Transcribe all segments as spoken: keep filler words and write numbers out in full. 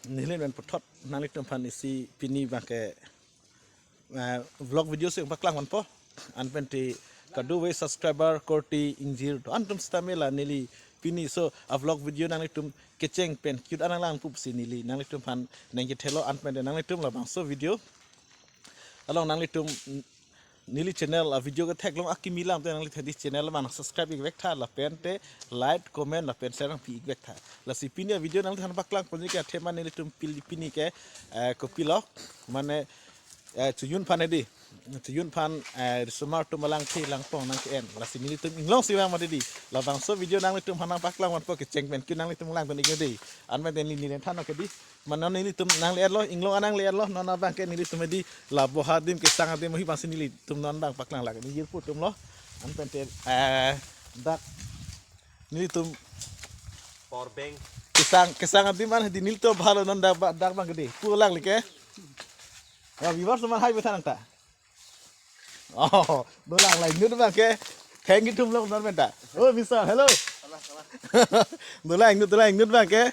neli pen puthot nanglitum aphan isi pini abangke, eh, vlog video si paklang ponpo. Anpen te kadokave subscriber korte ingjir do-an atum sitame la neli pini laso a-vlog video nanglitum kecheng pen cute anang lang pusi neli nanglitum aphan nangkethelo, anpen te nanglitum labangso video along nanglitum neli channel a-video ketheklong akimi alam te nanglitum hadi channel abang subscribe ik vek tha lapen te like, comment lapen share nangpi ik vek tha. Lasi pini a-video nanglitum aphan paklang ponji ke athema nelitum pil-, pini ke, eh, kopilo, mane, eh, chojun aphan hadi. Chojun aphan, eh, risomar atum alangthe langpong nangke-en. Lasi nelitum inglong si vang mati di. Labangso video nanglitum aphan nangpaklang ponpo, kecheng pen cute nanglitum lang pen ik hadi. Anpen te neli neli than ok hadi. Mane non nelitum nangle-etlo, inglong anangle-etlo, non abangke nelitum hadi la boha adim kesang adim ahi abangsi nelitum non abang paklang lake. Ni jirpo atum lo, anpen te, eh, dak nelitum power bank kesang, kesang adim an hadi nelitum bhalo non dak ba-, dak abangke di. Pulang like. Ya, viewers teman hai besan ta. Oh, dolang la ingnut abangke. Thank you atum lo non pen ta. Oh, mister, hello. Dolang ingnut, dolang ingnut abangke.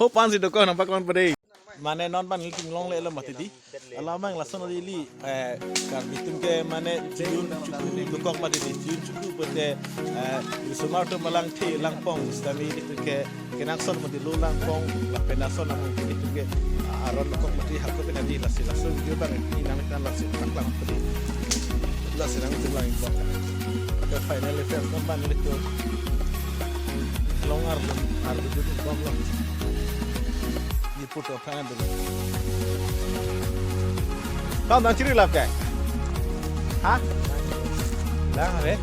Ho pan si dokok nangpaklang pade. Mane non abang neli inglongle-lo mati di. Alam abang lason neli, eh, Karbi atum ke mane chojun chuku dokok mati di. Chojun chuku pute, eh, risomar atum alangthe langpong sitame nelitum ke kenangsot mati lo langpong, lapen lason nang nelitum ke, ah, aron dokok mati hako pen hadi. Lasi laso video abang ini nang kan lasi paklang pade. Lasi nangtum lang ikbom. Ke finally friends, non abang nelitum longar ar video ikbom lo. Ni puto aphan dulu. Kam nang chiri lap ke? Ha? Lang are.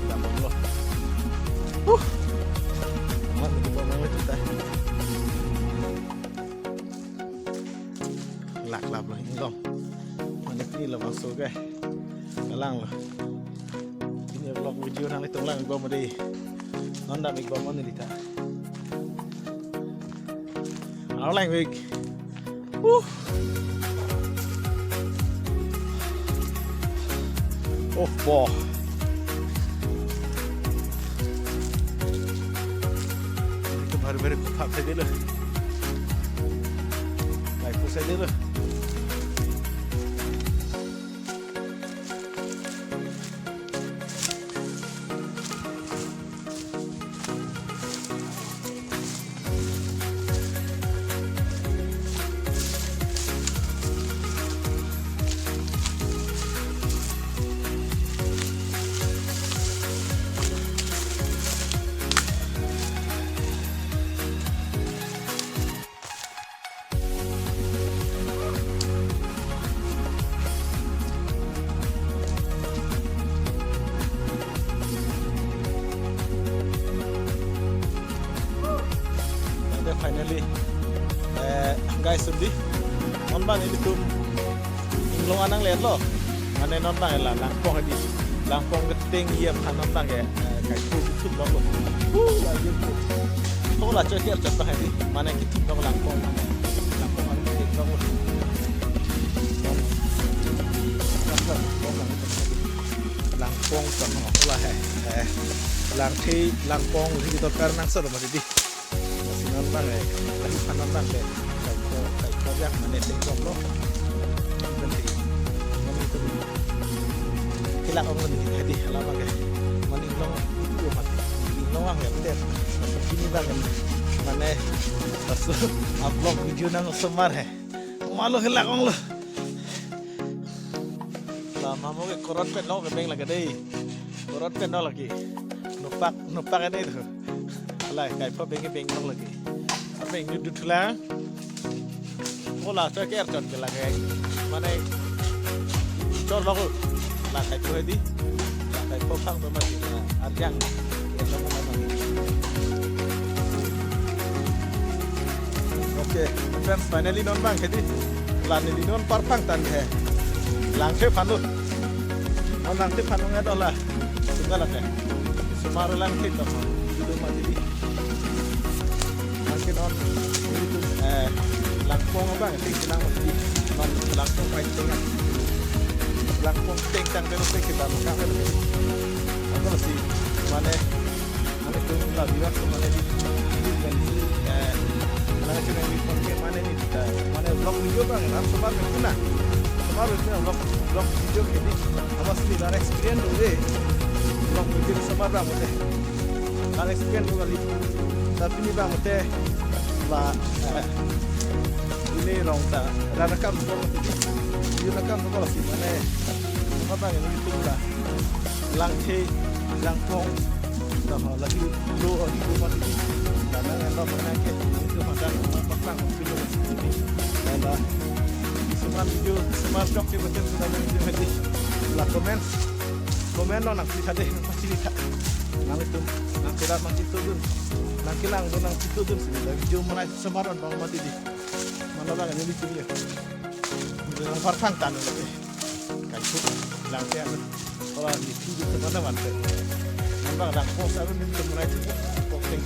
Ikbom lo. Uh. Amat ikbom lo itu ta. Laklap lo, inglong. Mane pini labangso ke. Kalang lo. Pini vlog video nanglitum lang ikbom dei. Non dam ikbom neli ta. Arlang vek. Uh. Oh, boh. Itu baru-baru kupak saja lo. Baik, pusat saja lo. Ante finally, eh, guys, sundi, non abang nelitum inglong anang letlo. Mane non abang la langpong di. Langpong keteng iya aphan non abang ke, eh, kaithu thup longlo. Uh, la jin tu. Ko la choi ke chot abang di. Mane kithup long langpong. Langpong mane kithup longlo. Langpong tong la he. Eh, langthe, langpong lagi dokar nang sor mati di. Lasi non abang, eh, lasi aphan non abang ke. Kaitho, kaitho yang mane tengkok lo. Nanti, mane itu. Kelak ong mane hadi alam abang ke. Mane inglong itu mati. Inglong ang ya, betul. Pini abang ke. Mane, pas a-vlog video nang osomar he. Malo kelak ong lo. Lama mo ke korot pen long ke beng lake dei. Korot pen long lake. Nopak, nopak ini tu. Alai, kaipho beng ke beng long lake. Apa yang duduk tu lang? Ola, so ke aircon ke lake. Mane, chor long. La kaipho di. La kaipho phang tu mati. Arjang. Okay, friends, finally non abang ke di. La neli non parpang tan he. Langthe aphan lo. Non langthe aphan lo ngat dola. Sunggal lake. Sumar langthe to. Dulu mati di. Mungkin non nelitum, eh, langpong abang, ting tinang mati di. Non langpong paiteng. Langpong teng tang terus kita makan. Apa sih? Mane, mane tu Viewers, mane di, di kan si, eh, nang cuma di phone ke mane ni kita, mane vlog video bang, nang semar betul na, semar betul na vlog, vlog video ke di, amas ni dan experience dulu deh, vlog video semar bang deh, dan experience dulu kali, tapi ni bang deh, la, eh, ini rong ta, rana kam dulu deh, video na kam dulu sih mane, semar bang ini YouTube lah. Langthe, langpong, tama lagi lo, oh, di rumah ini. Karena yang lama nak ke, itu makan, makan, makan, makan, makan. Karena semar video, semar jok di bagian sudah nanti, nanti. La komen, komen lo nang cerita deh, nang cerita. Nang itu, nang cerita, nang cerita dun. Nang kilang dun, nang cerita dun sini. Video mana semar on bang mati di. Mana bang ini video. Nang parthang tan. Kaisuk, langthe anu. Kalau di sini teman-teman, nang bang langpong sa anu ni teman aja. Pokeng.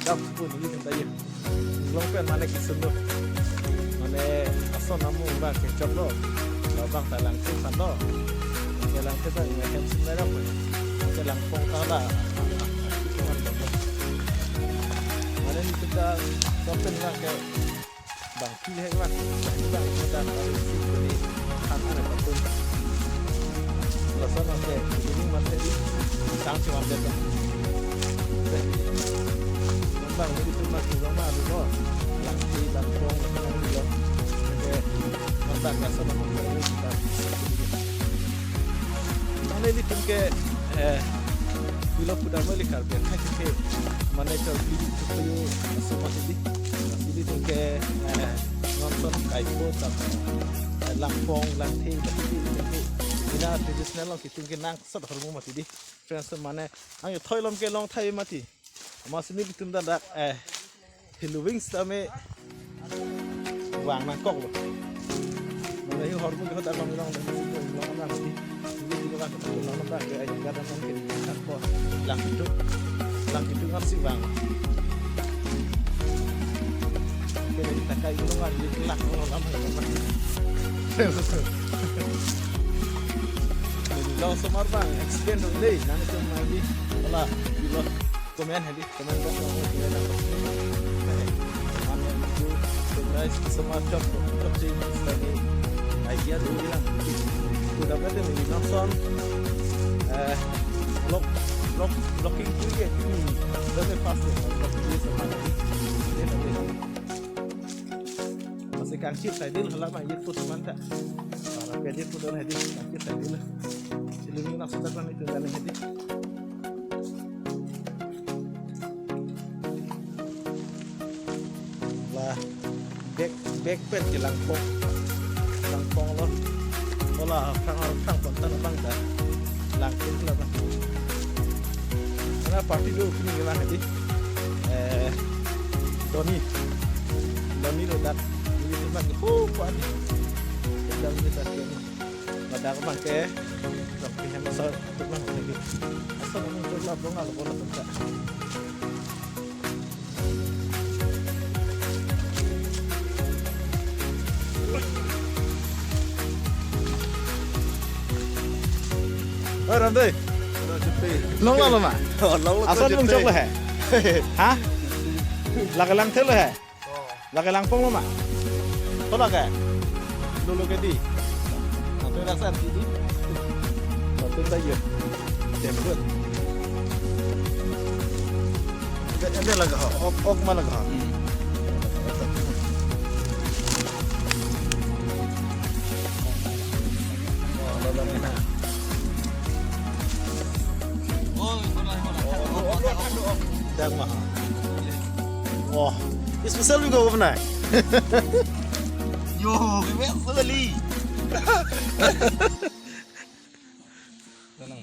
Kita pun ini minta ya. Long pen mane kisun lo. Mane ason amu bang kechok lo. Labang ta langthe san lo. Ke langthe ta nge hem sin merah pun. Ke langpong ta la. Mane ni kita long pen bang ke bang pi hai bang. Bang bang kita tarik si kuni han ana patun. Lason ake ini mate di sang si mate ta. Bang ini tu mas juga ma lo. Langthe langpong lang lo. Oke. Mata ka sama kita. Mane ilitum ke, eh, pilo pudam mo ili Karbi akhei ke, mane Karbi itu kayo semua ini. Ilitum ke, eh, nonton kaipo tang, eh, langpong, langthe, mati di, mati di. Ina traditional along kitum ke nangsot ahormu mati di. Friends, mane, ang yo thoi lom ke long thai mati. Amas nelitum dak, eh, Halloween sitame vang nangkok lo. Mane hi hormu ke hotel long long long long long long. Ini juga kan long long ke aja kadang long ke kan ko lang itu. Lang itu kan si vang. Ke kita kai long kan di lang long long. Laso mar bang explain dong dei, nang itu mandi. Wala, bilo. Comment hedi, comment box lo, comment lang. Mane itu, surprise, semua chop, chop sih, tadi idea dulu bilang. Udah berarti ini nonton, eh, vlog Block, blocking tu ye. Hmm. Done fast ye. Blocking ye sama. Ye na ye. Masih kangchir sai dil hala ma ye put man ta. Para pe ye put don hedi kangchir sai dil. Silimin na sudah kan itu dan hedi. La bag, bag pen kelangpon. Langpon lo. Ola aphrang aphrang pon tan abang ta. Langpon lo bang. Mana party do kini ngelang hedi. Eh, Doni. Doni lo dak. Ini tu bang ho kuat ni. Dang ni tak ni. Ladak abang ke. Tapi yang asal tu bang lagi. Asal namun tu lah bang lah bang lah. Oh, Ramdoi. Long lo ma? Oh, long lo. Asal long jok lo he. Ha? Lake langthe lo he. Lake langpon lo ma? Ko lake? Dolo ke di. Nanti rasa nanti di. Nanti saya. Jemput. Ente, ente lake ho. Ok, ok ma lake ho. Dang ma. Wah, special juga apa na? Yo, kami sekali. Tenang.